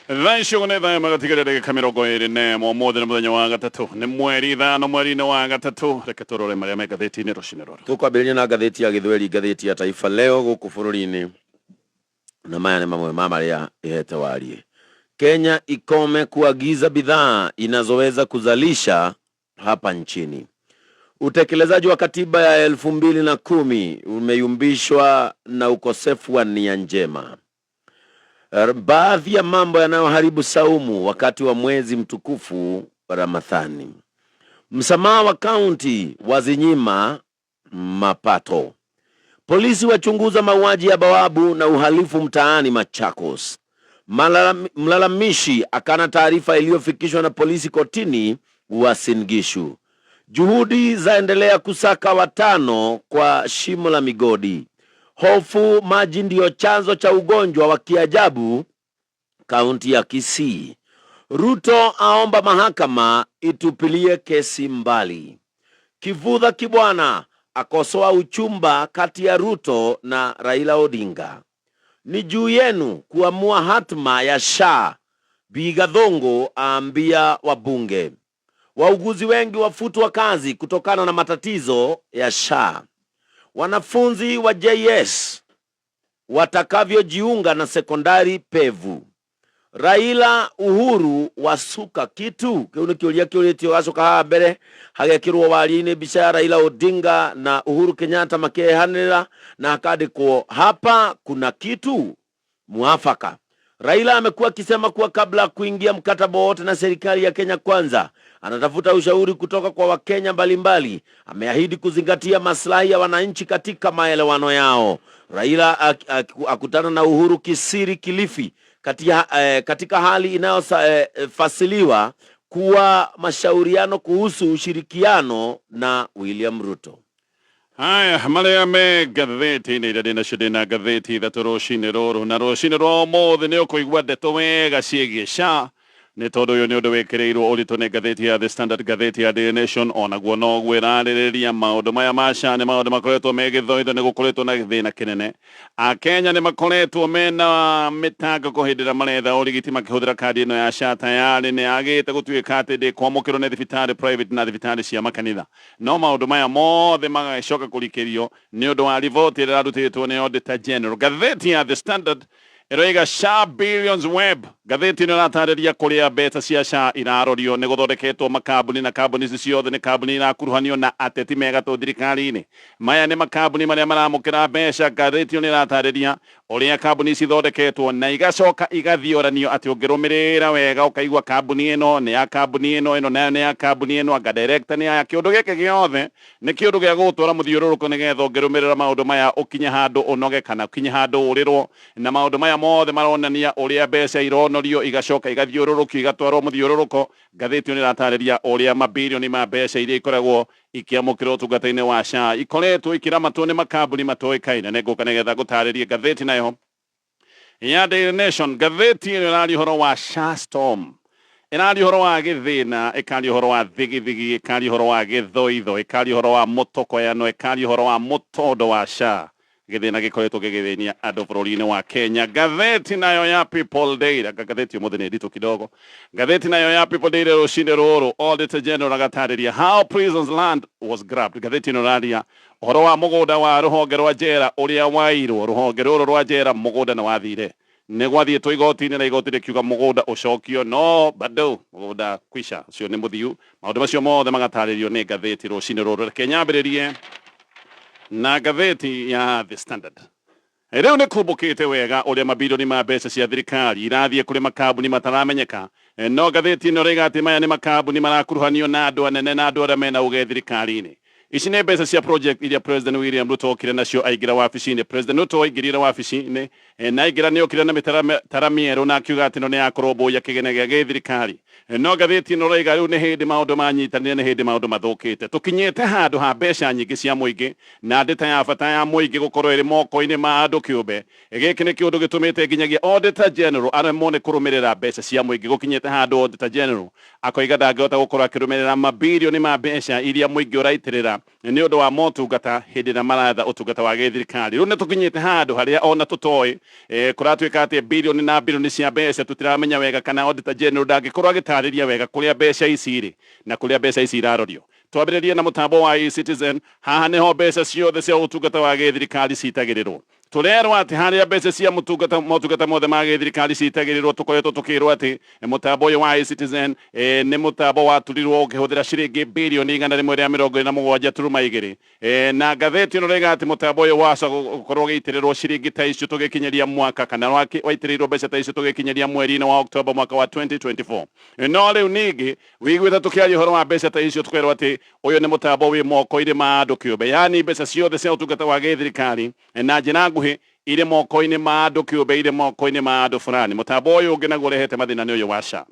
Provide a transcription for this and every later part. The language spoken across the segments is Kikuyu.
Thaa icio nĩ thaa ĩmwe gatigaria ndagĩka 21. Ũmũthĩ nĩ mũthenya wa gatatũ, nĩ mweri 5 mweri-inĩ wa gatatũ. Reke tũrore marĩa me ngathĩti-inĩ rũcinĩ rũrũ. Tũkwambĩrĩria na ngathĩti ya Gĩthweri, ngathĩti ya Taifa Leo gũkũ bũrũri-inĩ, na maya nĩ mamwe ma marĩa ĩhete wariĩ. Kenya ikome kuagiza bidhaa inazoweza kuzalisha hapa nchini. Utekelezaji wa katiba ya 2010 umeyumbishwa na ukosefu wa nia njema. Baadhi ya mambo yanayoharibu saumu wakati wa mwezi mtukufu wa Ramadhani. Msamaha wa kaunti wazinyima mapato. Polisi wachunguza mauaji ya bawabu na uhalifu mtaani Machakos. Mlalamishi akana taarifa iliyofikishwa na polisi kotini Uasin Gishu. Juhudi zaendelea kusaka watano kwa shimo la migodi. Hofu maji ndiyo chanzo cha ugonjwa wa kiajabu kaunti ya Kisii. Ruto aomba mahakama itupilie kesi mbali. Kivutha Kibwana akosoa uchumba kati ya Ruto na Raila Odinga. Ni juu yenu kuamua hatma ya SHA, Bi Gathungu aambia wabunge. Wauguzi wengi wafutwa kazi kutokana na matatizo ya SHA. Wanafunzi wa JS watakavyojiunga na sekondari pevu. Raila Uhuru wasuka kitu kiu nĩ kĩũria kĩũrĩtio gacoka haha mbere hagekĩrwo waria-inĩ mbica ya Raila Odinga na Uhuru Kenyatta makĩehanĩrĩra na hakandĩkwo hapa kuna kitu mwafaka. Raila amekuwa akisema kuwa kabla ya kuingia mkataba wowote na serikali ya Kenya Kwanza, anatafuta ushauri kutoka kwa Wakenya mbalimbali. Ameahidi kuzingatia maslahi ya wananchi katika maelewano yao. Raila akutana na Uhuru kisiri Kilifi katika hali inayofasiliwa kuwa mashauriano kuhusu ushirikiano na William Ruto. Haya marĩa me ngathĩti-inĩ iria ndĩnacio, ndĩna ngathĩti ithatũ rũcinĩ rũrũ, na rũcinĩ rwa ũmũthĩ nĩ ũkũigua ndeto wega ciĩgiĩ SHA, nĩ tondũ ũyũ nĩ ũndũ wĩkĩrĩirwo ũritũ nĩ ngathĩti ya The Standard. Ngathĩti ya Daily Nation onaguo noguo ĩrarĩrĩria maũndũ maya ma SHA. Nĩ maũndũ makoretwo me gĩthoitho, nĩ gũkoretwo na thĩna kĩnene. Akenya nĩ makoretwo mena mĩtangĩko hĩndĩ ĩrĩa maretha ũrigiti makĩhũthĩra kandi ĩno ya SHA. Tayarĩ nĩ yagĩte gũtuĩka atĩ ndĩkwamũkĩrwo nĩ thibitarĩ private na thibitarĩ cia makanitha, no maũndũ maya mothe magacoka kũrikĩrio nĩ ũndũ wa riboti ĩrĩa ĩrarutĩtwo nĩ Auditor General. Ngathĩti ya The Standard ĩroiga SHA Billions Web. Ngathĩti ĩno ĩratarĩria kũrĩa mbeca cia SHA irarorio. Nĩ gũthondeketwo makambuni, na kambuni ici ciothe nĩ kambuni irakuruhanio na ateti megatũ thirikari-inĩ. Maya nĩ makambuni marĩa maramũkĩra mbeca. Ngathĩti ĩyo nĩ ĩratarĩria ũrĩa kambuni ici ithondeketwo na igacoka igathiũranio, atĩ ũngĩrũmĩrĩra wega ũkaigua kambuni ĩno nĩ ya kambuni ĩno, ĩno nayo nĩ ya kambuni ĩno, anga director nĩ aya. Kĩũndũ gĩkĩ gĩothe nĩ kĩũndũ gĩa gũgũtwara mũthiũrũrũko, nĩgetha ũngĩrũmĩrĩra maũndũ maya ũkinye handũ ũnoge kana ũkinye handũ ũrĩrwo. Na maũndũ maya mothe maronania ũrĩa mbeca ironorio, igacoka igathiũrũrũkio, igatwarwo mũthiũrũrũko. Ngathĩti ĩyo nĩ ĩratarĩria ũrĩa mabirioni ma mbeca iria ikoragwo ikĩamũkĩrwo ũtungata-inĩ wa SHA ikoretwo ikĩramatwo nĩ makambuni matoĩkaine. Nĩ ngũka nĩgetha ngũtarĩrie. Ngathĩti nayo ya Daily Nation, ngathĩti ĩno ĩraria ũhoro wa SHA Storm, ĩraria ũhoro wa gĩthĩna, ĩkaria ũhoro wa thigithigi, ĩkaria ũhoro wa gĩthoitho, ĩkaria ũhoro wa mũtokoyano, ĩkaria ũhoro wa mũtondo wa SHA, gĩthĩna gĩkoretwo gĩgĩthĩnia andũ bũrũri-inĩ wa Kenya. Ngathĩti nayo ya People Daily, anga ngathĩti ũmũthĩ nĩ nditũ kidogo. Ngathĩti nayo ya People Daily rũcinĩ rũrũ, Auditor General agatarĩria how prisons land was grabbed. Ngathĩti ĩno ĩraria ũhoro wa mũgũnda wa rũhonge rwa njera ũrĩa wairwo. Rũhonge rũrũ rwa njera, mũgũnda nĩ wathire, nĩ gwathiĩtwo igoti-inĩ na igoti rĩkiuga mũgũnda ũcokio, no bado mũgũnda kwisha, ũcio nĩ mũthiu. Maũndũ macio mothe magatarĩrio nĩ ngathĩti rũcinĩ rũrũ. Reke nyambĩrĩrie na ngathĩti ya The Standard. Rĩu nĩ kumbũkĩte wega ũrĩa mabirioni ma mbeca cia thirikari irathiĩ kũrĩ makambuni mataramenyeka, no ngathĩti ĩno ĩroiga atĩ maya nĩ makambuni marakuruhanio na andũ anene na andũ arĩa mena ũge thirikari-inĩ. Ici nĩ mbeca cia project iria President William Ruto okire nacio aingĩra wabici-inĩ. President Ruto aingĩrire wabici-inĩ, na aingĩra nĩ okire na mĩtaratara mĩerũ na akiuga atĩ ĩno nĩ ya kũrũmbũiya kĩgĩna gĩa gĩthirikari. No ngathĩti ĩno ĩroiga rĩu nĩ hĩndĩ maũndũ manyitanire, nĩ hĩndĩ maũndũ mathũkĩte. Tũkinyĩte handũ ha mbeca nyingĩ cia mũingĩ na ndĩta ya bata ya mũingĩ gũkorwo ĩrĩ moko-inĩ ma andũ kĩũmbe. Gĩkĩ nĩ kĩũndũ gĩtũmĩte nginyagia Auditor General aremwo nĩ kũrũmĩrĩra mbeca cia mũingĩ. Gũkinyĩte handũ Auditor General Akoiga ndangĩhota gũkorwo akĩrũmĩrĩra mabirioni ma mbeca iria mũingĩ ũraitĩrĩra nĩ ũndũ wa motungata hĩndĩ ĩrĩa maratha ũtungata wa gĩthirikari. Rĩu nĩ tũkinyĩte handũ harĩa ona tũtoĩ kũratuĩka atĩ birioni na birioni cia mbeca tũtiramenya wega kana Auditor General ndangĩkorwo agĩtarĩria wega kũrĩa mbeca ici irĩ na kũrĩa mbeca ici irarorio. Twambĩrĩrie na mũtambo wa eCitizen. Haha nĩho mbeca ciothe cia ũtungata wa gĩthirikari citagĩrĩrwo. Tũrerwo atĩ harĩa mbeca cia mũtungata motungata mothe ma gĩthirikari citagĩrĩrwo tũkoretwo tũkĩrwo atĩ mũtambo ũyũ wa eCitizen nĩ mũtambo waturirwo ũkĩhũthĩra ciringi birioni 127.2. Na ngathĩti ĩno rĩga atĩ mũtambo ũyũ waca gũkorwo ũgĩitĩrĩrwo ciringi ta icio tũgĩkinyĩria mwaka kana waitĩrĩirwo mbeca ta icio tũgĩkinyĩria mweri-inĩ wa Oktoba mwaka wa 2024. No rĩu ningĩ wiguĩte tũkĩaria ũhoro wa mbeca ta icio tũkerwo atĩ ũyũ nĩ mũtambo wĩ moko-inĩ ma andũ kĩũmbe, yaani mbeca ciothe cia ũtungata wa gĩthirikari na njĩra nguhĩ irĩ moko-inĩ ma andũ kĩũmbe, irĩ moko-inĩ ma andũ fulani. Mũtambo ũyũ ũngĩ naguo ũrehete mathĩna nĩ ũyũ wa SHA.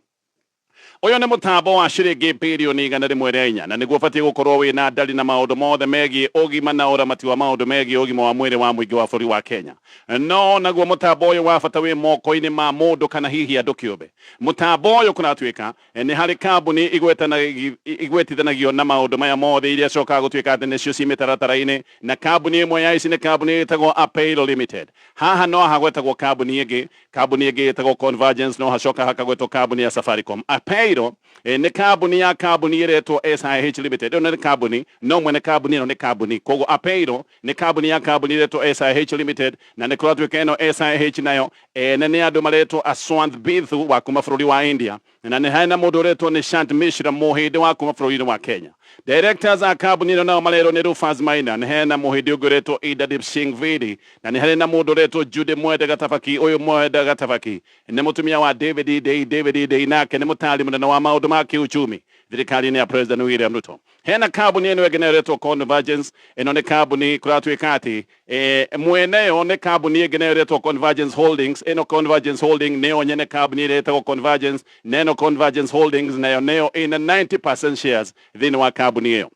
Ũyũ nĩ mũtambo wa ciringi birioni 104 na nĩguo ũbatiĩ gũkorwo wĩna ndari na maũndũ mothe megiĩ ũgima na ũramati wa maũndũ megiĩ ũgima wa mwĩrĩ wa mũingĩ wa bũrũri wa Kenya. No naguo mũtambo ũyũ wa bata wĩ moko-inĩ ma mũndũ kana hihi andũ kĩũmbe. Mũtambo ũyũ kũratuĩka nĩ harĩ kambuni igwetithanagio na maũndũ maya mothe iria cokaga gũtuĩka atĩ nĩcio ci mĩtaratara-inĩ, na kambuni ĩmwe ya ici nĩ kambuni ĩtagwo Apeiro Limited. Haha no hagwetagwo kambuni ĩngĩ, kambuni ĩngĩ ĩtagwo Convergence, no hacoka hakagwetwo kambuni ya Safaricom. Apeiro nĩ kambuni ya kambuni ĩretwo SIH Limited. Ĩno nĩ kambuni, no mwene kambuni ĩno nĩ kambuni. Koguo Apeiro nĩ kambuni ya kambuni ĩretwo SIH Limited, na nĩ kũratuĩka ĩno SIH nayo ene nĩ andũ maretwo Aswanth Bithu wa kuma bũrũri wa India, na nĩ harĩ na mũndũ ũretwo Nishant Mishra mũhĩndĩ wa kuma bũrũri-inĩ wa Kenya. Directors a kambuni ĩno nao marerwo nĩ Rufus Maina, nĩ hena mũhĩndĩ ũngĩ ũretwo Idadip Singh Vidi, na nĩ harĩ na mũndũ ũretwo Judy Mwende Gatabaki. Ũyũ Mwende Gatabaki nĩ mũtumia wa David Idei. David Idei nake nĩ mũtari mũnene wa maũndũ ma kĩuchumi thirikari-inĩ ya President William Ruto. Hena kambuni ĩno ĩngĩ nayo ĩretwo Convergence. Ĩno nĩ kambuni kũratuĩka atĩ mwene yo nĩ kambuni ĩngĩ nayo ĩretwo Convergence Holdings. Ĩno Convergence Holding nĩyo nyene kambuni ĩrĩa ĩtagwo Convergence, na ĩno Convergence Holdings nayo nĩyo ĩna 90% shares thĩinĩ wa kambuni ĩyo.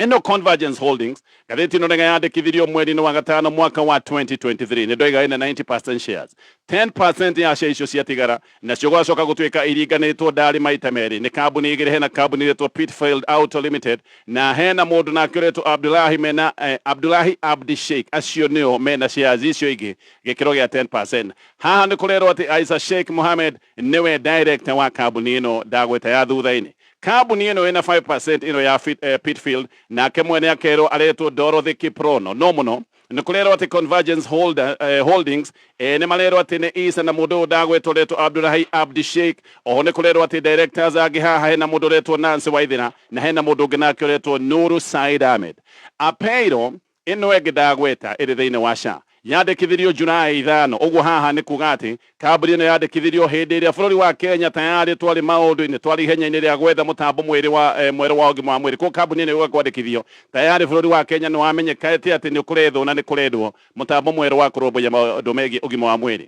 Ĩno Convergence Holdings ngathĩti ĩno rĩga yandĩkithirio mweri-inĩ wa gatano mwaka wa 2023. Nĩ ndoiga ĩna 90% shares, 10% ya share icio ciatigara nacio gwacoka gũtuĩka iringanĩtwo ndarĩ maita merĩ nĩ kambuni igĩrĩ. Hena kambuni ĩretwo Pitfield Auto Limited na hena mũndũ nake ũretwo Abdullahi mena Abdullahi Abdi Sheikh. Acio nĩo mena shares icio ingĩ gĩkĩro gĩa 10%. Haha nĩ kũrerwo atĩ Isa Sheikh Mohammed nĩwe director wa kambuni ĩno ndagweta ya thutha-inĩ. Kambuni ĩno ĩna 5% ĩno ya Pitfield, nake mwene akerwo aretwo Dorothy Kiprono. No mũno nĩ kũrerwo atĩ Convergence Holdings nĩ marerwo atĩ nĩ Isa na mũndũ ũyũ ndagwetwo ũretwo Abdulahi Abdi Sheikh. Oho nĩ kũrerwo atĩ directors angĩ haha hena mũndũ ũretwo Nancy Waithera na hena mũndũ ũngĩ nake ũretwo Nuru Said Ahmed. Apeiro ĩno ĩngĩ ndagweta ĩrĩ thĩinĩ wa SHA yandĩkithirio Julai 5. Ũguo haha nĩ kuga atĩ kambuni ĩno yandĩkithirio hĩndĩ ĩrĩa bũrũri wa Kenya tayarĩ twarĩ maũndũ-inĩ, twarĩ ihenya-inĩ rĩa gwetha mũtambo mwĩrĩ wa mwerũ wa ũgima wa mwĩrĩ. Koguo kambuni ĩno ĩgoka kwandĩkithio tayarĩ bũrũri wa Kenya nĩ wamenyekete atĩ nĩ ũkũrethwo na nĩ kũrendwo mũtambo mwerũ wa kũrũmbũiya maũndũ megiĩ ũgima wa mwĩrĩ.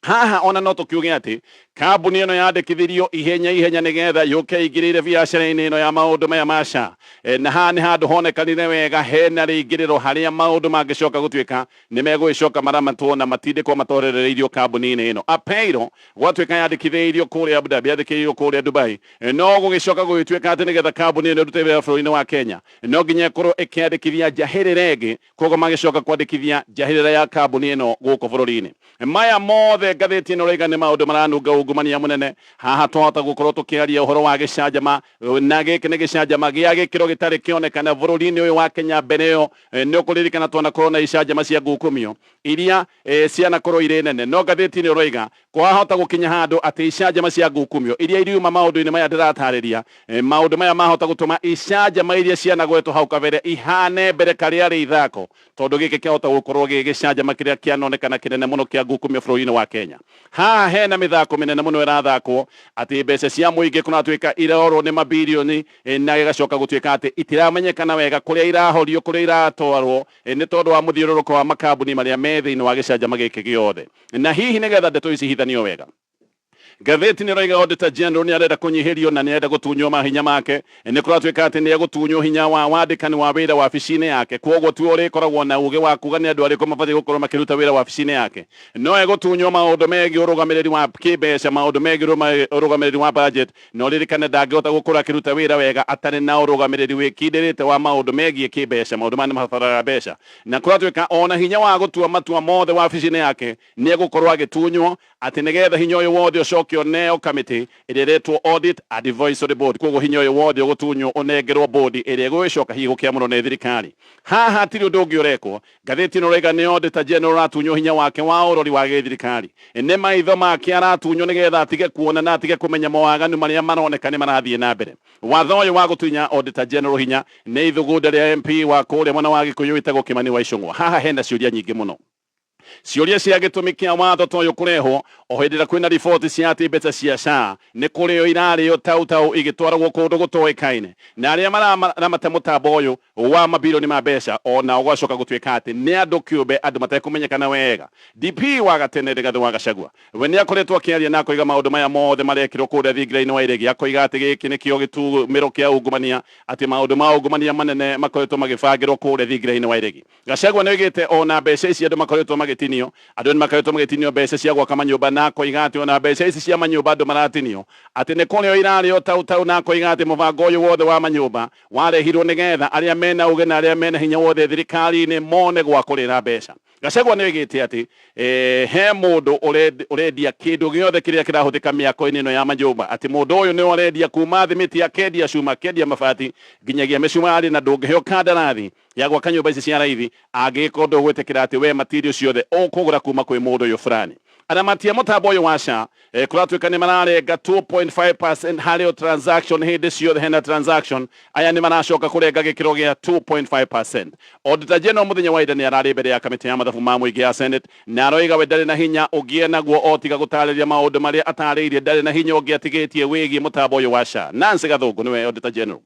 Haha ona no tũkiuge atĩ kambuni ĩno yandĩkithirio ihenya ihenya nĩgetha yũke ĩingĩrĩire biacara-inĩ ĩno ya maũndũ maya ma SHA. Na haha nĩ handũ honekanire wega hena rĩingĩrĩro harĩa maũndũ mangĩcoka gũtuĩka nĩ megũgĩcoka maramatwo na matindĩkwo matorereirio kambuni-inĩ ĩno. Apeiro gwatuĩka yandĩkithĩirio kũrĩa Abu Dhabi, yandĩkithĩirio kũrĩa Dubai, no gũgĩcoka gũgĩtuĩka atĩ nĩgetha kambuni ĩno ĩrute wĩra bũrũri-inĩ wa Kenya no nginya ĩkorwo ĩkĩandĩkithia njahĩrĩra ĩngĩ. Koguo magĩcoka kwandĩkithia njahĩrĩra ya kambuni ĩno gũkũ bũrũri-inĩ. Maya mothe ngathĩti ĩno raiga nĩ maũndũ maranunga ungumania mũnene. Haha twahota gũkorwo tũkĩaria ũhoro wa gĩcanjama, na gĩkĩ nĩ gĩcanjama gĩa gĩkĩro gĩtarĩ kĩonekana bũrũri-inĩ ũyũ wa Kenya. Mbere ĩyo nĩ ũkũririkana twanakorwo na icanjama cia ngukumio iria cianakorwo irĩ nene, no ngathĩti ĩno ĩroiga kwahota gũkinya handũ atĩ icanjama cia ngukumio iria iriuma maũndũ-inĩ maya ndĩratarĩria, maũndũ maya mahota gũtũma icanjama iria cianagwetwo hau kabere ihane mbere karĩa rĩ ithako, tondũ gĩkĩ kĩahota gũkorwo gĩ gĩcanjama kĩrĩa kĩanonekana kĩnene mũno kĩa ngukumio bũrũri-inĩ wa Kenya. Haha hena mĩthako mĩnene mũno ĩrathakwo atĩ mbeca cia mũingĩ kũratuĩka irorwo nĩ mabirioni, na gĩgacoka gũtuĩka atĩ itiramenyekana wega kũrĩa irahorio, kũrĩa iratwarwo, nĩ tondũ wa mũthiũrũrũko wa makambuni marĩa me thĩinĩ wa gĩcanjama gĩkĩ gĩothe. Na hihi nĩgetha ndeto ici hithanio wega, Ngathĩti nĩ ĩroiga Auditor General nĩ arenda kũnyihĩrio na nĩ arenda gũtunywo mahinya make. Nĩ kũratuĩka atĩ nĩ egũtunywo hinya wa wandĩkani wa wĩra wabici-inĩ yake, kwoguo tiwe ũrĩkoragwo na ũgĩ wa kuga nĩ andũ arĩkũ mabatiĩ gũkorwo makĩruta wĩra wabici-inĩ yake. No egũtunywo maũndũ megiĩ ũrũgamĩrĩri wa kĩmbeca, maũndũ megiĩ ũrũgamĩrĩri wa budget, na ũririkane ndangĩhota gũkorwo akĩruta wĩra wega atarĩ na ũrũgamĩrĩri wĩkindĩrĩte wa maũndũ megiĩ kĩmbeca. Maũndũ maya nĩ mabataraga mbeca, na kũratuĩka ona hinya wa gũtua matua mothe wabici-inĩ yake nĩ egũkorwo agĩtunywo, atĩ nĩgetha hinya ũyũ wothe ũcoke ũneo kamĩtĩ ĩrĩa ĩretwo Audit Advisory Board. Koguo hinya ũyũ wothe ũgũtunywo ũnengerwo bodi ĩrĩa ĩgũgĩcoka hihi gũkĩamũrwo nĩ thirikari. Haha hatirĩ ũndũ ũngĩ ũrekwo. Ngathĩti ĩno ĩroiga nĩ Auditor General ũratunywo hinya wake wa ũrori wa gĩthirikari. Nĩ maitho make aratunywo nĩgetha atige kuona na atige kũmenya mawaganu marĩa maroneka nĩ marathiĩ na mbere. Watho ũyũ wa gũtunya Auditor General hinya nĩ ithugunda rĩa MP wa kũrĩa mwena wa Gĩkũyũ wĩtagwo Kĩmani wa Ichung'wa. Haha hena ciũria nyingĩ mũno. Ciũria cia gĩtũmi kĩa watho ta ũyũ kũrehwo o hĩndĩ ĩrĩa kwĩna riboti cia atĩ mbeca cia SHA nĩ kũrĩo irarĩo tau tau igĩtwaragwo kũndũ gũtoĩkaine, na arĩa mararamata mũtambo ũyũ wa mabirioni ma mbeca o nao gwacoka gũtuĩka atĩ nĩ andũ kĩũmbe, andũ matekũmenyekana wega. DP wa gatene Rigathĩ wa Gachagua we nĩ akoretwo akĩaria na akoiga maũndũ maya mothe marekĩrwo kũrĩa thingira-inĩ wa iregi, akoiga atĩ gĩkĩ nĩkĩo gĩtumĩro kĩa ungumania, atĩ maũndũ ma ungumania manene makoretwo magĩbangĩrwo kũrĩa thingira-inĩ wa iregi. Gachagua nĩ oigĩte ona mbeca ici andũ makoretwo magĩtinio, andũ nĩ makoretwo magĩtinio mbeca cia gwaka manyũmba, na akoiga atĩ ona mbeca ici cia manyũmba andũ maratinio atĩ nĩ kũrĩo irarĩo tau tau, na akoiga atĩ mũbango ũyũ wothe wa manyũmba warehirwo nĩgetha arĩa mena ũgĩ na arĩa mena hinya wothe thirikari-inĩ mone gwa kũrĩra mbeca. Gachagua nĩ oigĩte atĩ he mũndũ ũrendia kĩndũ gĩothe kĩrĩa kĩrahũthĩka mĩako-inĩ ĩno ya manyũmba, atĩ mũndũ ũyũ nĩwe ũrendia kuma thimiti, akendia cuma, akendia mabati nginyagia mĩcumarĩ, na ndũngĩheo kandarathi ya gwaka nyũmba ici cia raithi angĩgĩkorwo ndũgwĩtĩkĩra atĩ we material ciothe ũkũgũra kuma kwĩ mũndũ ũyũ fulani. Aramati a mũtambo ũyũ wa SHA kũratuĩka nĩ mararenga 2.5% harĩ o transaction hĩndĩ ciothe hena transaction. Aya nĩ maracoka kũrenga gĩkĩro gĩa 2.5%. Auditor General mũthenya wa ira nĩ ararĩ mbere ya kamĩtĩ ya mathabu ma mũingĩ ya Senate na aroiga we ndarĩ na hinya ũngĩ enaguo o tiga gũtarĩria maũndũ marĩa atarĩirie, ndarĩ na hinya ũngĩ atigĩtie wĩgiĩ mũtambo ũyũ wa SHA. Nancy Gathũngũ nĩwe Auditor General.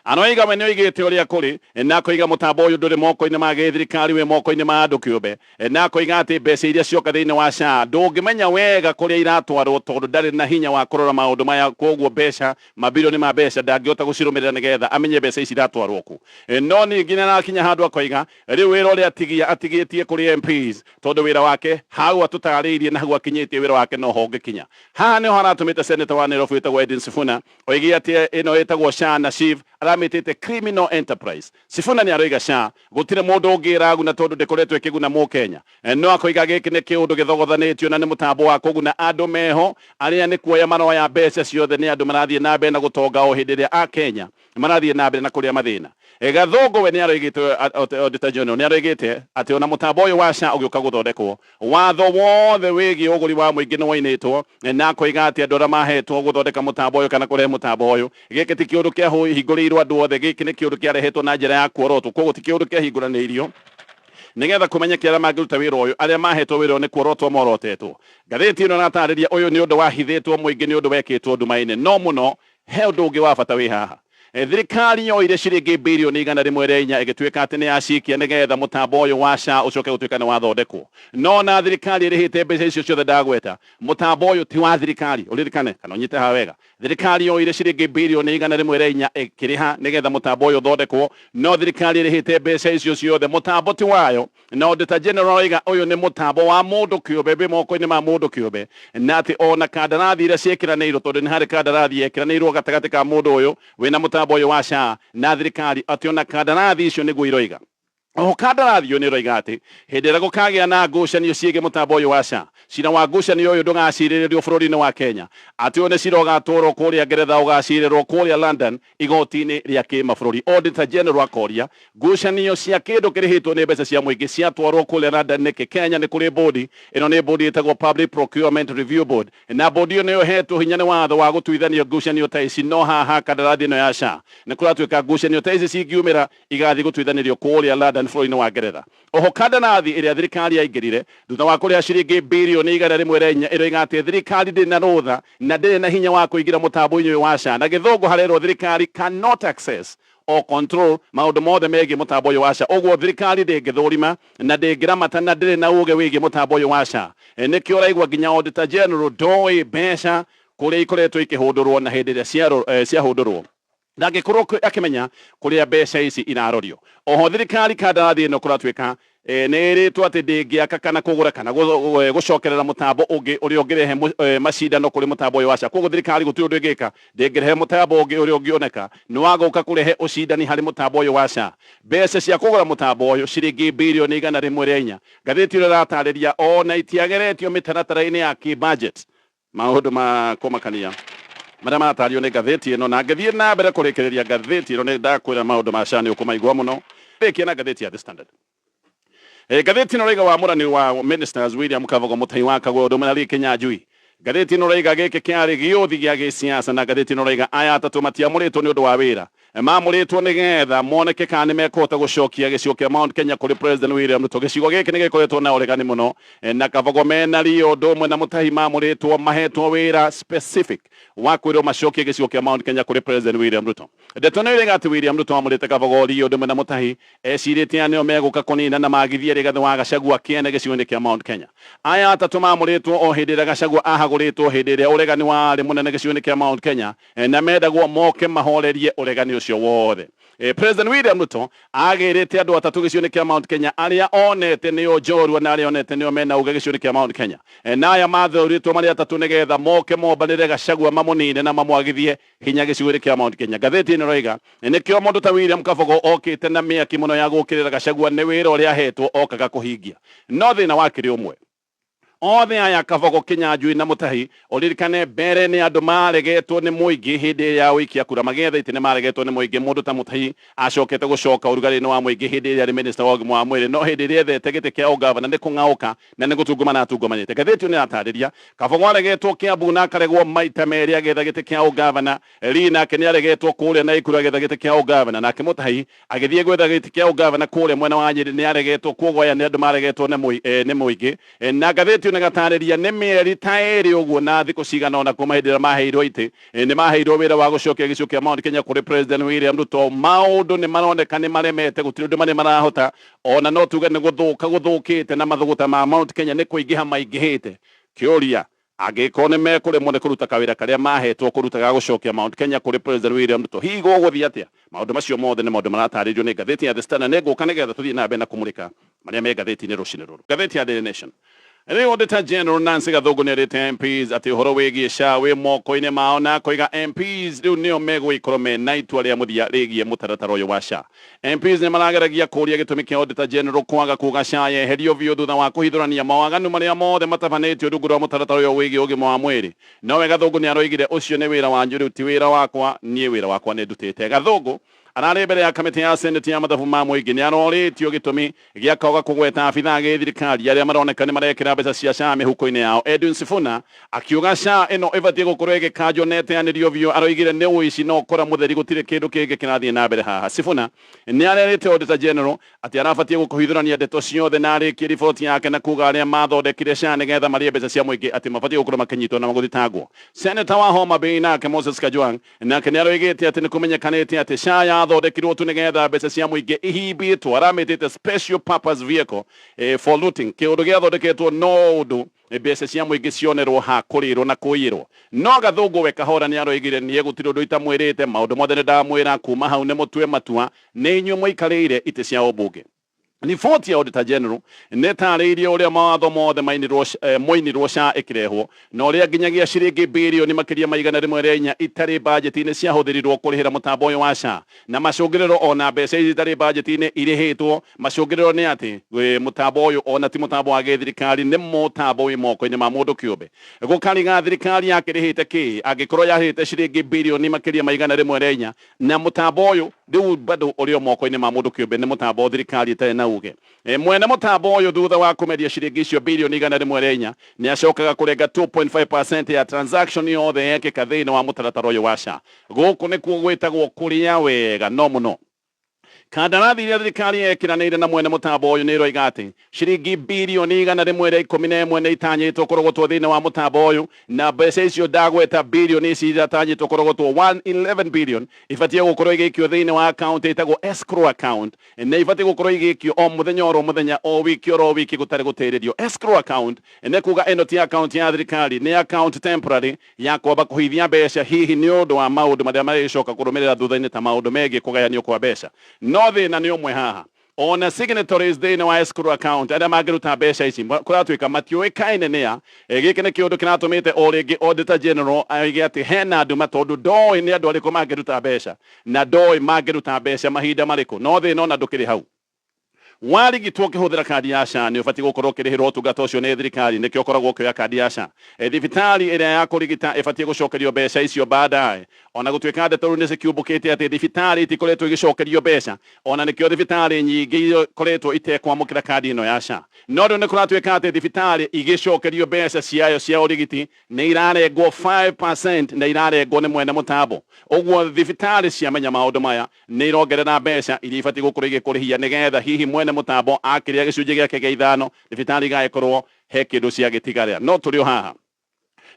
Aroiga we nĩoigĩte ũrĩa kũrĩ, na akoiga mũtambo ũyũ ndũrĩ moko-inĩ ma gĩthirikari, wĩ moko-inĩ ma andũ kĩũmbe, na akoiga atĩ mbeca iria cioka thĩinĩ wa SHA ndũngĩmenya wega kũrĩa iratwarwo tondũ ndarĩ na hinya wa kũrora maũndũ maya, kwoguo mbeca, mabirioni ma mbeca ndangĩhota gũcirũmĩrĩra nĩgetha amenye mbeca ici iratwarwo kũ. No ningĩ nĩarakinya handũ akoiga rĩu wĩra ũrĩa atigia atigĩtie kũrĩ MPs tondũ wĩra wake hau atũtarĩirie na hau akinyĩtie wĩra wake noho ũngĩkinya. Haha nĩho haratũmĩte Senator wa Nairobi wĩtagwo Edwin Sifuna oige atĩ ĩno ĩtagwo SHA na SHIF aramĩtĩte criminal enterprise. Sifuna nĩ aroiga SHA gũtirĩ mũndũ ũngĩ ĩraguna tondũ ndĩkoretwo ĩkĩguna mũkenya. No akoiga gĩkĩ nĩ kĩũndũ gĩthogothanĩtio na nĩ mũtambo wa kũguna andũ meho arĩa nĩ kuoya maroya mbeca ciothe nĩ andũ marathiĩ na mbere na gũtonga o hĩndĩ ĩrĩa akenya marathiĩ na mbere na kũrĩa mathĩna. Gathũngũ we nĩ aroigĩte, Auditor General nĩ aroigĩte atĩ ona mũtambo ũyũ wa SHA ũgĩũka gũthondekwo, watho wothe wĩgiĩ ũgũri wa mũingĩ nĩ wainĩtwo, na akoiga atĩ andũ arĩa mahetwo gũthondeka mũtambo ũyũ kana kũrehe mũtambo ũyũ, gĩkĩ ti kĩũndũ kĩahingũrĩirwo andũ othe, gĩkĩ nĩ kĩũndũ kĩarehetwo na njĩra ya kuorotwo, koguo ti kĩũndũ kĩahingũranĩirio nĩgetha kũmenyeke arĩa mangĩruta wĩra ũyũ. Arĩa mahetwo wĩra ũyũ nĩ kuorotwo morotetwo. Ngathĩti ĩno ĩratarĩria ũyũ nĩ ũndũ wahithĩtwo mũingĩ, nĩ ũndũ wekĩtwo nduma-inĩ. No mũno he ũndũ ũngĩ wa bata wĩ haha. Thirikari yoire ciringi birioni 104 ĩgĩtuĩka atĩ nĩ yacikia nĩgetha mũtambo ũyũ wa SHA ũcoke gũtuĩka nĩ wathondekwo. No na thirikari ĩrĩhĩte mbeca icio ciothe ndagweta, mũtambo ũyũ ti wa thirikari. Ũririkane kana ũnyite haha wega, thirikari yoire ciringi birioni 104 ĩkĩrĩha nĩgetha mũtambo ũyũ ũthondekwo, no thirikari ĩrĩhĩte mbeca icio ciothe, mũtambo ti wayo. Na Auditor General aroiga ũyũ nĩ mũtambo wa mũndũ kĩũmbe, wĩ moko-inĩ ma mũndũ kĩũmbe, na atĩ ona kandarathi iria ciĩkĩranĩirwo, tondũ nĩ harĩ kandarathi yekĩranĩirwo gatagatĩ ka mũndũ ũyũ wĩna mũtambo ũyũ wa SHA na thirikari, atĩ ona kandarathi icio nĩguo iroiga. Oho kandarathi ĩyo nĩ ĩroiga atĩ hĩndĩ ĩrĩa gũkagĩa na ngucanio ciĩgiĩ mũtambo ũyũ wa SHA, cira wa ngucanio ũyũ ndũgacirĩrĩrio bũrũri-inĩ wa Kenya, atĩ ũyũ nĩ cira ũgatwarwo kũrĩa Ngeretha, ũgacirĩrwo kũrĩa London igoti-inĩ rĩa kĩmabũrũri. Auditor General akoria, ngucanio cia kĩndũ kĩrĩhĩtwo nĩ mbeca cia mũingĩ ciatwarwo kũrĩa London nĩkĩ? Kenya nĩ kũrĩ bodi, ĩno nĩ bodi ĩtagwo Public Procurement Review Board, na bodi ĩyo nĩyo ĩhetwo hinya nĩ watho wa gũtuithania ngucanio ta ici. No haha kandarathi ĩno ya SHA nĩ kũratuĩka ngucanio ta ici cingiumĩra igathiĩ gũtuithanĩrio kũrĩa London bũrũri-inĩ wa Ngeretha. Oho kandarathi ĩrĩa thirikari yaingĩrire thutha wa kũrĩha ciringi birioni 104 ĩroiga atĩ thirikari ndĩrĩ na rũtha na ndĩrĩ na hinya wa kũingĩra mũtambo-inĩ ũyũ wa SHA. Na gĩthũngũ harerwo thirikari cannot access or control maũndũ mothe megiĩ mũtambo ũyũ wa SHA. Ũguo thirikari ndĩngĩthũrima na ndĩngĩramata na ndĩrĩ na ũgĩ wĩgiĩ mũtambo ũyũ wa SHA. Nĩkĩo ũraigua nginya Auditor General ndoĩ mbeca kũrĩa ikoretwo ikĩhũndũrwo na hĩndĩ ĩrĩa ciahũndũrwo ndangĩkorwo akĩmenya kũrĩa mbeca ici irarorio. Oho thirikari kandarathi ĩno kũratuĩka nĩ ĩrĩtwo atĩ ndĩngĩaka kana kũgũra kana gũcokerera mũtambo ũngĩ ũrĩa ũngĩrehe macindano kũrĩ mũtambo ũyũ wa SHA. Koguo thirikari gũtirĩ ũndũ ĩngĩka, ndĩngĩrehe mũtambo ũngĩ ũrĩa ũngĩoneka nĩ wa gũka kũrehe ũcindani harĩ mũtambo ũyũ wa SHA. Mbeca cia kũgũra mũtambo ũyũ ciringi birioni 104. Ngathĩti ĩno ĩratarĩria ona itiageretio mĩtaratara-inĩ ya kĩ-budget. Maũndũ ma kũmakania marĩa maratario nĩ ngathĩti ĩno, na ngĩthiĩ na mbere kũrĩkĩrĩria ngathĩti ĩno nĩ ndakwĩra maũndũ ma SHA nĩ ũkũmaigua mũno. Rĩkia na ngathĩti ya The Standard. Ngathĩti ĩno ĩraiga wamũrani wa ministers William Kavogo Mũtai wa Kagwe ũndũ ũmwe na Lee Kinyanjui. Ngathĩti ĩno ĩraiga gĩkĩ kĩarĩ gĩũthi gĩa gĩsiasa, na ngathĩti ĩno ĩraiga aya atatũ matiamũrĩtwo nĩ ũndũ wa wĩra, mamũrĩtwo nĩgetha moneke kana nĩ mekũhota gũcokia gĩcigo kĩa Mount Kenya kũrĩ President William Ruto. Gĩcigo gĩkĩ nĩ gĩkoretwo na ũregani mũno, na Kavogo mena Lee ũndũ ũmwe na Mũtahi mamũrĩtwo mahetwo wĩra specific wa kwĩrwo macokie gĩcigo kĩa Mount Kenya kũrĩ President William Ruto. Ndeto nĩ ĩrĩga atĩ William Ruto amũrĩte Kavogo, Lee ũndũ ũmwe na Mũtahi ecirĩtie aya nĩo megũka kũnina na magithie Rigathĩ wa Gachagua kĩene gĩcigo-inĩ kĩa Mount Kenya. Aya atatũ mamũrĩtwo o hĩndĩ ĩrĩa Gachagua ahagũrĩtwo hĩndĩ ĩrĩa ũregani warĩ mũnene gĩcigo-inĩ kĩa Mount Kenya, na mendagwo moke mahorerie ũregani ũcio wothe. President William Ruto agĩrĩte andũ atatũ gĩcigo-inĩ kĩa Mount Kenya arĩa onete nĩo njorua na arĩa onete nĩo mena uge gĩcigo-inĩ kĩa Mount Kenya. Na aya mathurĩtwo marĩ atatũ nĩgetha moke mombanĩre Gachagua mamũnine na mamwagithie hinya gĩcigo-inĩ kĩa Mount Kenya. Ngathĩti ĩno ĩroiga nĩkĩo mũndũ ta William Kabogo okĩte na mĩaki mũno ya gũkĩrĩra Gachagua nĩ wĩra ũrĩa ahetwo okaga kũhingia. No thĩna wakĩrĩ ũmwe, othe aya Kabogo, Kinyanjui na Mũtahi, ũririkane mbere nĩ andũ maregetwo nĩ mũingĩ hĩndĩ ya ũikia kura magĩetha itĩ, nĩ maregetwo nĩ mũingĩ. Mũndũ ta Mũtahi acokete gũcoka ũrugarĩ-inĩ wa mũingĩ hĩndĩ ĩrĩa arĩ minister wa ũgima wa mwĩrĩ, no hĩndĩ ĩrĩa ethete gĩtĩ kĩa ũgavana nĩ kũng'aũka na nĩ gũtungumana atungumanĩte. Ngathĩti ĩyo nĩ ĩratarĩria Kabogo aregetwo Kiambu na akaregwo maita merĩ agĩetha gĩtĩ kĩa ũgavana. Lee nake nĩ aregetwo kũrĩa Naikuru agĩetha gĩtĩ kĩa ũgavana, nake Mũtahi agĩthiĩ gwetha gĩtĩ kĩa ũgavana kũrĩa mwena wa Nyĩrĩ nĩ aregetwo. Kwoguo aya nĩ andũ maregetwo nĩ mũingĩ. Na ngathĩti ĩyo nĩ ĩgatarĩria nĩ mĩeri ta ĩrĩ ũguo na thikũ cigana ũna kuma hĩndĩ ĩrĩa maheirwo itĩ, nĩ maheirwo wĩra wa gũcokia gĩcigo kĩa Mount Kenya kũrĩ President William Ruto. Maũndũ nĩ maroneka nĩ maremete, gũtirĩ ũndũ marĩ marahota, ona no tuge nĩ gũthũka gũthũkĩte, na mathũgũta ma Mount Kenya nĩ kũingĩha maingĩhĩte. Kĩũria, angĩkorwo nĩ mekũremwo nĩ kũruta kawĩra karĩa mahetwo kũruta ga gũcokia Mount Kenya kũrĩ President William Ruto, hihi gũgũthiĩ atĩa? Maũndũ macio mothe nĩ maũndũ maratarĩrio nĩ ngathĩti ya The Standard. Nĩ ngũka nĩgetha tũthiĩ na mbere na kũmũrĩka marĩa me ngathĩti-inĩ rũcinĩ rũrũ. Ngathĩti ya Daily Nation. Rĩu Auditor General Nancy Gathungu nĩ erĩte MPs atĩ ũhoro wĩgiĩ SHA wĩ moko-inĩ mao, na akoiga MPs rĩu nĩo megũgĩkorwo mena itua rĩa mũthia rĩgiĩ mũtaratara ũyũ wa SHA. MPs nĩ marageragia kũũria gĩtũmi kĩa Auditor General kwaga kuga SHA yeherio biũ thutha wa kũhithũrania mawaganu marĩa mothe matabanĩtio rungu rwa mũtaratara ũyũ wĩgiĩ ũgima wa mwĩrĩ. Nowe Gathungu nĩ aroigire ũcio nĩ wĩra wanyu rĩu ti wĩra wakwa, niĩ wĩra wakwa nĩ ndutĩte. Gathungu ararĩ mbere ya kamĩtĩ ya Senate ya mathabu ma mũingĩ nĩ arorĩtio gĩtũmi gĩa kwaga kũgweta abithaa a gĩthirikari arĩa maroneka nĩ marekĩra mbeca cia SHA mĩhuko-inĩ yao. Edwin Sifuna akiuga SHA ĩno ĩbatiĩ gũkorwo ĩgĩkanjwo na ĩteanĩrio biũ. Aroigire nĩ ũici na ũkora mũtheri, gũtirĩ kĩndũ kĩngĩ kĩrathiĩ na mbere haha. Sifuna nĩ arerĩte Auditor General atĩ arabatiĩ kũhithũrania ndeto ciothe na arĩkie riboti yake na kuga arĩa mathondekire SHA nĩgetha marĩe mbeca cia mũingĩ atĩ mabatiĩ gũkorwo makĩnyitwo na gũthitangwo. Senator wa Homa Bay nake Moses Kajwang nake nĩ aroigĩte atĩ nĩ kũmenyekanĩte atĩ SHA yathondekirwo tu nĩgetha mbeca cia mũingĩ ihimbĩtwo. Aramĩtĩte special purpose vehicle for looting, kĩũndũ gĩathondeketwo no ũndũ mbeca cia mũingĩ cionerwo ha kũrĩrwo na kũiyĩrwo. No Gathũngũ we kahora nĩ aroigire niĩ gũtirĩ ũndũ itamwĩrĩte, maũndũ mothe nĩ ndamwĩra, kuma hau nĩ mũtue matua, nĩ inyuĩ mũikarĩire itĩ cia ũmbunge. Riboti ya Auditor General nĩ ĩtarĩirie ũrĩa mawatho mothe moinirwo SHA ĩkĩrehwo na ũrĩa nginyagia ciringi birioni makĩria ma 104 itarĩ bajeti-inĩ ciahũthĩrirwo kũrĩhĩra mũtambo ũyũ wa SHA na macũngĩrĩro ona mbeca ici itarĩ bajeti-inĩ irĩhĩtwo. Macũngĩrĩro nĩ atĩ mũtambo ũyũ ona ti mũtambo wa gĩthirikari, nĩ mũtambo wĩ moko-inĩ ma mũndũ kĩũmbe. Gũkariga thirikari yakĩrĩhĩte kĩ angĩkorwo yarĩhĩte ciringi birioni makĩria ma 104 na mũtambo ũyũ rĩu bado ũrĩ o moko-inĩ ma mũndũ kĩũmbe, nĩ mũtambo thirikari ĩtarĩ na uge. Mwene mũtambo ũyũ thutha wa kũmeria ciringi icio birioni 104 nĩ acokaga kũrenga 2.5% ya transaction yothe yekĩka thĩinĩ wa mũtaratara ũyũ wa SHA. Gũkũ nĩkuo gwĩtagwo kũrĩa wega no mũno. Kandarathi iria thirikari yekiranĩire na mwene mũtambo ũyũ nĩ ĩroiga atĩ ciringi birioni 111 nĩ itanyĩtwo kũrogotwo thĩinĩ wa mũtambo ũyũ, na mbeca icio ndagweta birioni ici iratanyĩtwo kũrogotwo 111 billion ibatiĩ gũkorwo igĩikio thĩinĩ wa account ĩtagwo escrow account, na ibatiĩ gũkorwo igĩikio o mũthenya oro mũthenya, o wiki oro wiki, gũtarĩ gũtĩrĩrio. Escrow account nĩ kuga ĩno ti account ya thirikari, nĩ account temporary ya kwamba kũhithia mbeca hihi nĩ ũndũ wa maũndũ marĩa marĩcoka kũrũmĩrĩra thutha-inĩ ta maũndũ megiĩ kũgayanio kwa mbeca. No thĩna nĩ ũmwe haha, ona signatories thĩinĩ wa escrow account arĩa mangĩruta mbeca ici kũratuĩka matiũĩkaine nĩa. Gĩkĩ nĩ kĩũndũ kĩratũmĩte o rĩngĩ Auditor General oige atĩ hena nduma, tondũ ndoĩ nĩ andũ arĩkũ mangĩruta mbeca na ndoĩ mangĩruta mbeca mahinda marĩkũ. No thĩna ona ndũkĩrĩ hau. Warigitwo ũkĩhũthĩra kandi ya SHA, nĩ ũbatiĩ gũkorwo ũkĩrĩhĩrwo ũtungata ũcio nĩ thirikari, nĩkĩo ũkoragwo ũkĩoya kandi ya SHA. Thibitarĩ ĩrĩa ya kũrigita ĩbatiĩ gũcokerio mbeca icio baadaye. Ona gũtuĩka ndeto rĩu nĩ cikiumbũkĩte atĩ thibitarĩ itikoretwo igĩcokerio mbeca, ona nĩkĩo thibitarĩ nyingĩ ikoretwo itekwamũkĩra kandi ĩno ya SHA. No rĩu nĩ kũratuĩka atĩ thibitarĩ igĩcokerio mbeca ciayo cia ũrigiti nĩ irarengwo 5% na irarengwo nĩ mwene mũtambo. Ũguo thibitarĩ ciamenya maũndũ maya nĩ irongerera mbeca iria ibatiĩ gũkorwo igĩkũrĩhia, nĩgetha hihi mwene mũtambo akĩrĩa gĩcunjĩ gĩake gĩa ithano, thibitarĩ igagĩkorwo he kĩndũ ciagĩtigaria. No tũrĩ o haha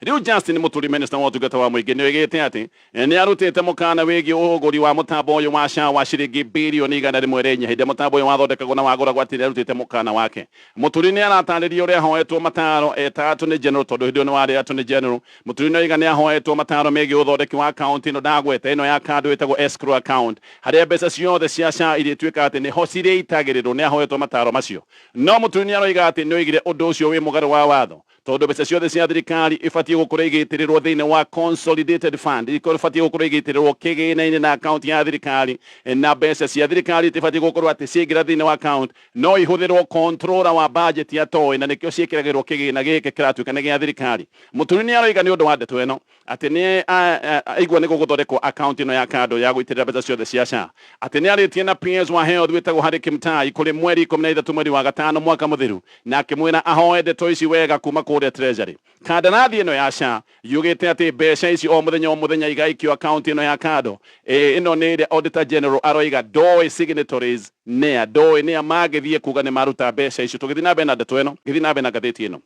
rĩu, Justin Muturi, minister wa ũtungata wa mũingĩ, nĩ oigĩte atĩ nĩ arutĩte mũkana wĩgiĩ ũgũri wa mũtambo ũyũ wa SHA wa ciringi birioni 104. Hĩndĩ ĩrĩa mũtambo ũyũ wathondekagwo na wagũragwo, atĩ nĩ arutĩte mũkana wake. Muturi nĩ aratarĩria ũrĩa ahoetwo mataro eta Attorney General, tondũ hĩndĩ ĩyo nĩ warĩ Attorney General. Muturi nĩ oiga nĩ ahoetwo mataro megiĩ ũthondeki wa account ĩno ndagweta, ĩno ya kando ĩtagwo escrow account, harĩa mbeca ciothe cia SHA irĩtuĩka atĩ nĩho cirĩitagĩrĩrwo. Nĩ ahoetwo mataro macio, no Muturi nĩ aroiga atĩ nĩ oigire ũndũ ũcio wĩ mũgarũ wa watho, tondũ mbeca ciothe cia thirikari ibatiĩ gũkorwo igĩitĩrĩrwo thĩinĩ wa consolidated fund, ibatiĩ gũkorwo igĩitĩrĩrwo kĩgĩna-inĩ na account ya thirikari, na mbeca cia thirikari itibatiĩ gũkorwo atĩ ciaingĩra thĩinĩ wa account no ihũthĩrwo controller wa budget atoĩ, na nĩkĩo ciĩkĩragĩrwo kĩgĩna gĩkĩ kĩratuĩka nĩ gĩa thirikari. Mũturi nĩ aroiga nĩ ũndũ wa ndeto ĩno atĩ nĩ aigua nĩ gũgũthondekwo account ĩno ya kando ya gũitĩrĩra mbeca ciothe cia SHA, atĩ nĩ arĩtie na PS wa Health wĩtagwo Harry Kimtai kũrĩ mweri 13 mweri wa gatano mwaka mũthiru, na akĩmwĩra ahoe ndeto ici wega kuma kũrĩa Treasury. Kandarathi ĩno ya SHA yugĩte atĩ mbeca ici o mũthenya o mũthenya igaikio account ĩno ya kando. Ĩno nĩ ĩrĩa Auditor General aroiga ndoĩ signatories nĩa, ndoĩ nĩa mangĩthiĩ kuga nĩ maruta mbeca icio. Tũgĩthiĩ na mbere na ndeto ĩno, ngĩthiĩ na mbere na ngathĩti ĩno,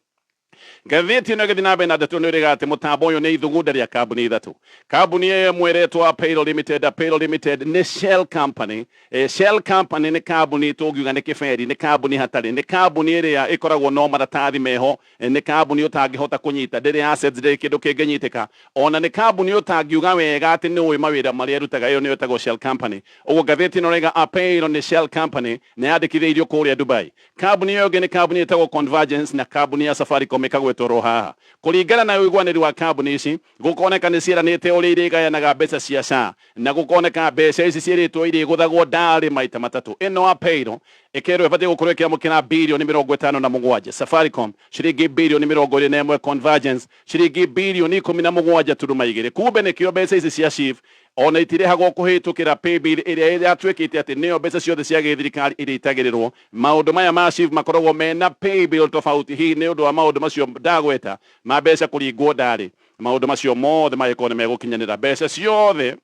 ngathĩti ĩno ĩgĩthiĩ na mbere na ndeto ĩno ĩrĩga atĩ mũtambo ũyũ nĩ ithugunda rĩa kambuni ithatũ. Kambuni ĩyo ĩmwe ĩretwo Apparel Limited. Apparel Limited nĩ shell company. Shell company nĩ kambuni tũngiuga nĩ kĩberi, nĩ kambuni hatarĩ, nĩ kambuni ĩrĩa ĩkoragwo no maratathi meho, nĩ kambuni ũtangĩhota kũnyita, ndĩrĩ assets, ndĩrĩ kĩndũ kĩngĩnyitĩka, ona nĩ kambuni ũtangiuga wega atĩ nĩ ũĩ mawĩra marĩa ĩrutaga. Ĩyo nĩyo ĩtagwo shell company. Ũguo ngathĩti ĩno ĩraiga Apparel nĩ shell company na yandĩkithĩirio kũrĩa Dubai. Kambuni ĩyo ĩngĩ nĩ kambuni ĩtagwo Convergence, na kambuni ya Safaricom ĩkagwetwo haha. Kũringana na ũiguanĩri wa kambuni ici, gũkoneka nĩ ciĩranĩte ũrĩa irĩgayanaga mbeca cia SHA, na gũkoneka mbeca ici ciĩrĩtwo irĩgũthagwo ndarĩ maita matatũ. Ĩno Apparel ĩkerwo ĩbatiĩ gũkorwo ĩkĩamũkĩra birioni 57, Safaricom ciringi birioni 21, Convergence ciringi birioni 17.2. Kumbe nĩkĩo mbeca ici cia SHIF ona itirĩhagwo kũhĩtũkĩra paybill ĩrĩa yatuĩkĩte atĩ nĩyo mbeca ciothe cia gĩthirikari irĩitagĩrĩrwo. Maũndũ maya ma SHIF makoragwo mena paybill tofauti, hihi nĩ ũndũ wa maũndũ macio ndagweta ma mbeca kũringwo ndarĩ. Maũndũ macio mothe magĩkorwo nĩ megũkinyanĩra, mbeca ciothe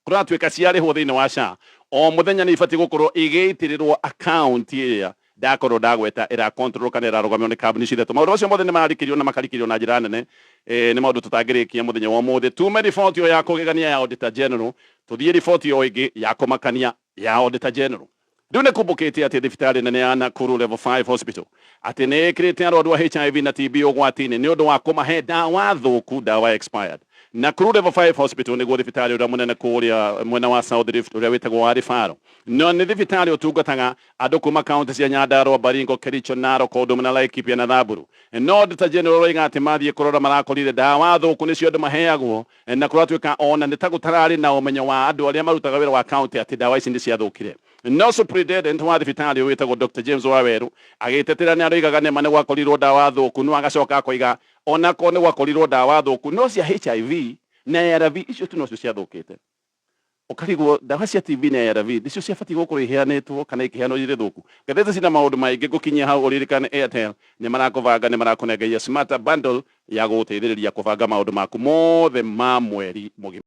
kũratuĩka ciarĩhwo thĩinĩ wa SHA o mũthenya nĩ ibatiĩ gũkorwo igĩitĩrĩrwo account ĩrĩa ndakorwo ndagweta ĩra control kana ĩrarũgamio nĩ kambuni ici ithatũ. Maũndũ macio mothe nĩ mararikĩrio na makarikĩrio na njĩra nene. Nĩ maũndũ tũtangĩrĩkia mũthenya wa ũmũthĩ. Tume riboti ĩyo ya kũgegania ya Auditor General, tũthiĩ riboti ĩyo ĩngĩ ya kũmakania ya Auditor General. Rĩu nĩ kumbũkĩte atĩ thibitarĩ nene ya Nakuru Level 5 Hospital atĩ nĩ ĩkĩrĩte arwaru a HIV na TB ũgwati-inĩ nĩ ũndũ wa kũmahe ndawa thũku, ndawa expired. Nakuru Level 5 Hospital nĩguo thibitarĩ ũrĩa mũnene kũrĩa mwena wa South Rift ũrĩa wĩtagwo wa Rifaro, no nĩ thibitarĩ ũtungataga andũ kuma kaunti cia Nyandarua, Baringo, Kericho, Narok, o ũndũ ũmwe na Laikipia na Samburu. No Auditor General oiga atĩ mathiĩ kũrora marakorire ndawa thũku nĩcio andũ maheagwo, na kũratuĩka ona nĩ ta gũtararĩ na ũmenyo wa andũ arĩa marutaga wĩra wa kaunti atĩ ndawa ici nĩ ciathũkire. No superintendent wa thibitarĩ ũyũ wĩtagwo Dr James Waweru agĩtetera nĩ aroigaga nĩma nĩ gwakorirwo ndawa thũku, no agacoka akoiga onakorwo nĩ gwakorirwo ndawa thũku, no cia HIV na ARV icio tu nocio ciathũkĩte. Ũkarigwo ndawa cia TB na ARV nĩcio ciabatiĩ gũkorwo iheanĩtwo kana ikĩheanwo irĩ thũku. Ngathĩti cina maũndũ maingĩ. Ngũkinyia hau, ũririkane Airtel nĩ marakũbanga, nĩ marakũnengeria Smarter Bundle ya gũgũteithĩrĩria kũbanga maũndũ maku mothe ma mweri mũgima.